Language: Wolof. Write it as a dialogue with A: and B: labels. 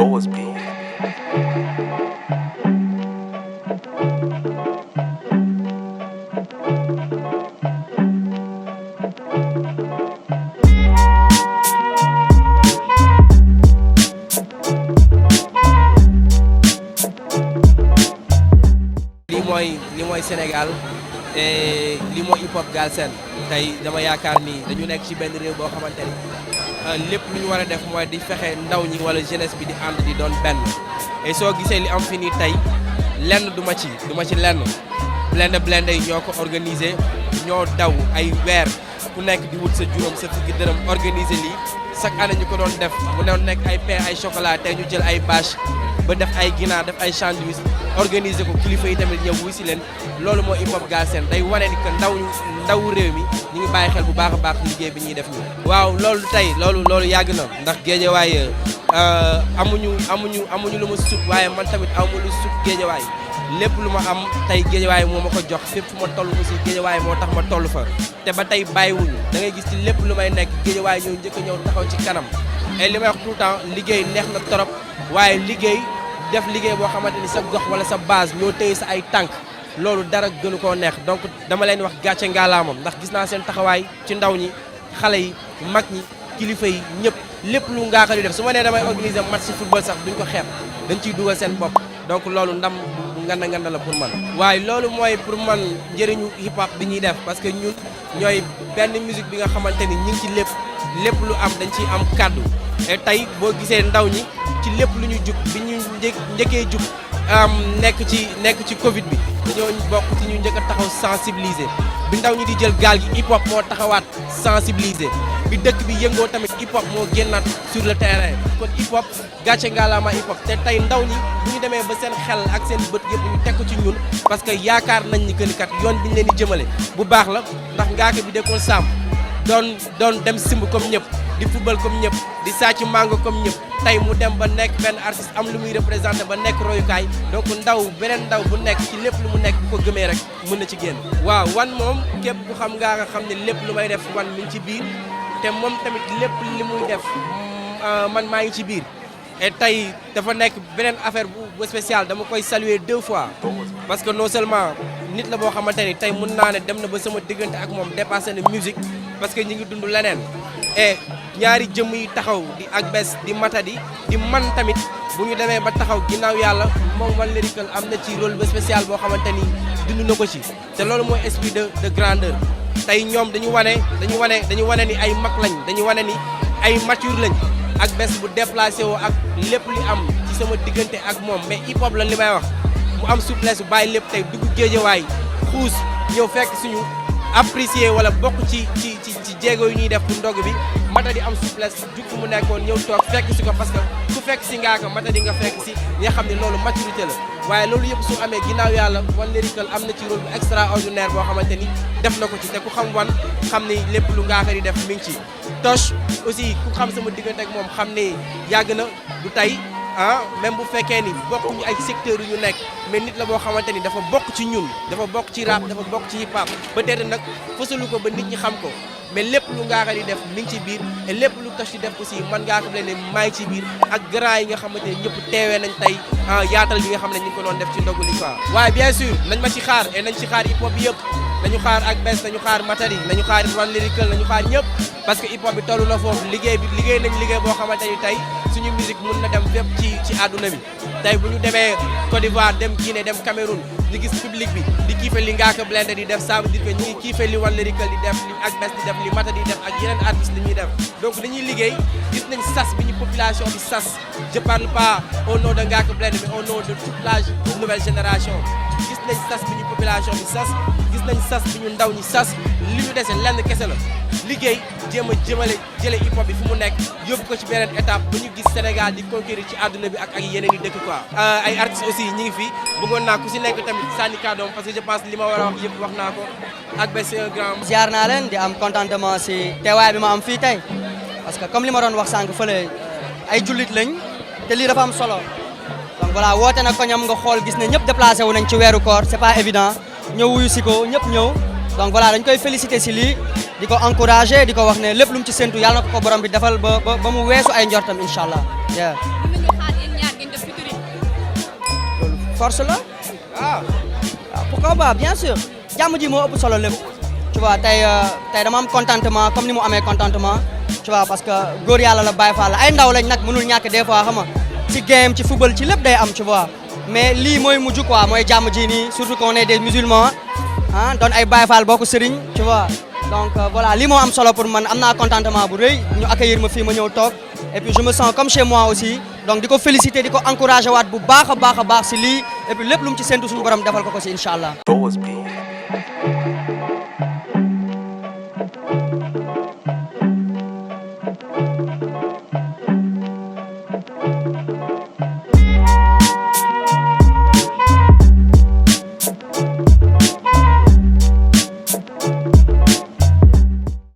A: Boas Beat.
B: lii mooy Sénégal et lii mooy hip hop Galsen tey dama yaakaar ni dañu nekk ci benn réew boo xamante ni lépp lu ñu war a def mooy di fexe ndaw ñi wala jeunesse bi di ànd di doon benn et soo gisee li am fi nii tey lenn du ma ci lenn Blindé yi ñoo ko organisé ñoo daw ay weer ku nekk di wut sa juróom sa fukki dërëm organisé lii chaque année ñu ko doon def mu doon nekk ay pain ay chocolat tey ñu jël ay bâche ba def ay ginaar def ay sandwich organiser ko kilifa yi tamit ñëw wuy si leen loolu moo hip hop Galsen day wane ni que ndawu réew mi ñu ngi bàyyi xel bu baax a baax liggéey bi ñuy def nii. waaw loolu tey loolu yàgg na ndax géejawaay amuñu lu ma sut waaye man tamit amu lu sut géejawaay lépp lu ma am tey géejawaay moo ma ko jox fépp fu ma toll aussi géejawaay moo tax ma toll fa te ba tey bàyyiwuñu da ngay gis ci lépp lu may nekk géejawaay ñëw njëkk a ñëw taxaw ci kanam et li may wax tout le temps liggéey neex na torop waaye liggéey def liggéey boo xamante ni sa gox wala sa base ñoo téye sa ay tànk loolu dara gënu koo neex donc dama leen wax gàcce ngaalaamam ndax gis naa seen taxawaay ci ndaw ñi xale yi mag ñi kilifa yi ñëpp lépp lu Ngaaka di def su ma nee damay organiser match ci football sax duñ ko xeeb dañ ciy dugal seen bopp donc loolu ndam nganda la pour man. waaye loolu mooy pour man njëriñu hip hop bi ñuy def parce que ñun ñooy benn musique bi nga xamante ni ñu ngi ci lépp lu am dañ ciy am kàddu et tey boo gisee ndaw ñi ci lépp lu ñu jug bi ñu njëkkee jug nekk ci Covid bi dañoo bokk ci ñu njëkk a taxaw sensibiliser bi ndaw ñi di jël gaal gi hip hop moo taxawaat sensibiliser bi dëkk bi yëngoo tamit hip hop moo génnaat sur le terrain kon hip hop gàcce ngaalaama hip hop te tey ndaw ñi bu ñu demee ba seen xel ak seen bët yëpp ñu teg ko ci ñun parce que yaakaar nañ ni que ni kat yoon bi ñu leen di jëmale bu baax la ndax Ngaaka bi dekkoon saam doon dem simb comme ñëpp di football comme ñëpp di sàcc mango comme ñëpp tey mu dem ba nekk benn artiste am lu muy représenté ba nekk royukaay donc beneen ndaw bu nekk ci lépp lu mu nekk bu ko gëmee rek mën na ci génn. waaw wan moom képp ku xam Ngaaka xam ne lépp lu may def wan mi ngi ci biir te moom tamit lépp li muy def man maa ngi ci biir et tey dafa nekk beneen affaire bu spécial dama koy saluer 2 fois parce que non seulement nit la boo xamante ni tey mën naa ne dem na ba sama diggante ak moom dépassé na musique parce que ñi ngi dund leneen et ñaari jëmm yi taxaw di ak bés di matadi di man tamit bu ñu demee ba taxaw ginnaaw yàlla moom One Lyrical am na ci rôle bu spécial boo xamante ni dund na ko ci te loolu mooy esprit de grandeur tey ñoom dañu wane ni ay mag lañ dañu wane ni ay mature lañ ak bés bu déplacé woo ak lépp li am ci sama diggante ak moom mais hip hop la li may wax mu am souplesse bu bàyyi lépp tey dugg géejewaay xuus ñëw fekk suñu apprécier wala bokk ci jéego yu ñuy def pour ndog bi Matadi am souplesse jug fu mu nekkoon ñëw toog fekk si ko parce que ku fekk si Ngaaka Matadi nga fekk si nga xam ne loolu maturité la waaye loolu yëpp su amee ginnaaw yàlla One Lyrical am na ci rôle bu extraordinaire boo xamante ni def na ko ci te ku xam wan xam ni lépp lu Ngaaka di def mi ngi ci Toch aussi ku xam sama diggante ak moom xam ni yàgg na du tey même bu fekkee ni bokkuñu ay secteurs yu ñu nekk mais nit la boo xamante ni dafa bokk ci ñun dafa bokk ci rap dafa bokk ci hip hop peut-être nag fësalu ko ba nit ñi xam ko mais lépp lu Ngaaka di def mi ngi ci biir et lépp lu Toch di def aussi man Ngaaka bi leen maa ngi ci biir ak grand yi nga xamante ne ñëpp teewee nañ tey yaatal bi nga xam ne ñu ngi ko doon def ci ndogu li quoi. waaye bien sûr nañ ma ci xaar et nañ ci xaar hip hop yëpp nañu xaar ak bés nañu xaar Matadi nañu xaar One Lyrical nañu xaar ñëpp parce que hip hop bi tollu na foofu liggéey nañ liggéey boo xamante ni tey suñu musique mun na dem fépp ci àdduna bi tey bu ñu demee Côte d'Ivoire dem Guinée dem Cameroun ñu gis public bi di kiife li Ngaaka Blindé di def ça veut dire que ñu ngi kiife li One Lyrical di def li ak bés di def li Matadi di def ak yeneen artistes li ñuy def donc dañuy liggéey gis nañ sas bi ñu population bi sas je parle pas au nom de Ngaaka Blindé mais au nom de toute la nouvelle génération gis nañ sas bi ñu population bi sas gis nañ sas bi ñu ndaw ñi sas li ñu dese lenn kese la liggéey jéem a jële hip hop bi fu mu nekk yóbbu ko ci beneen étape bu ñu gis Sénégal di conquérir ci àdduna bi ak yeneen i dëkk quoi. ay artistes aussi ñi ngi fi bëggoon naa ku si nekk tamit sànni kàddoom parce que je pense li ma war a wax yëpp wax naa ko ak ba c'est un grand.
C: ziar naa leen di am contentement si teewaay bi ma am fii tey parce que comme li ma doon wax sànq fële ay jullit lañ te lii dafa am solo donc voilà woote na ko ñam nga xool gis ne ñëpp déplacé wu nañ ci weeru koor c'est pas évident ñëw wuyu si ko ñëpp ñëw donc voilà dañ koy féliciter si lii di ko encourager di ko wax ne lépp lu mu ci séntu yàlla na ko borom bi defal ba mu weesu ay njortam incha allah. force la
B: waaw.
C: pourquoi pas bien sûr jàmm ji moo ëpp solo lépp tu vois tey dama am contentement comme ni mu amee contentement tu vois parce que góor yàlla la Baye Fall la ay ndaw lañ nag mënul ñàkk des fois xam nga ci game ci football ci lépp day am tu vois mais lii mooy mujj quoi mooy jàmm ji nii surtout qu'on est des musulmans ah doon ay Baye Fall bokk sëriñ tu vois donc voilà lii moo am solo pour man am naa contentement bu rëy ñu accueillir ma fii ma ñëw toog et puis je me sens comme chez moi aussi donc di ko féliciter di ko encourager waat bu baax a baax si lii et puis lépp lu mu ci séntu suñu borom defal ko ko si incha allah.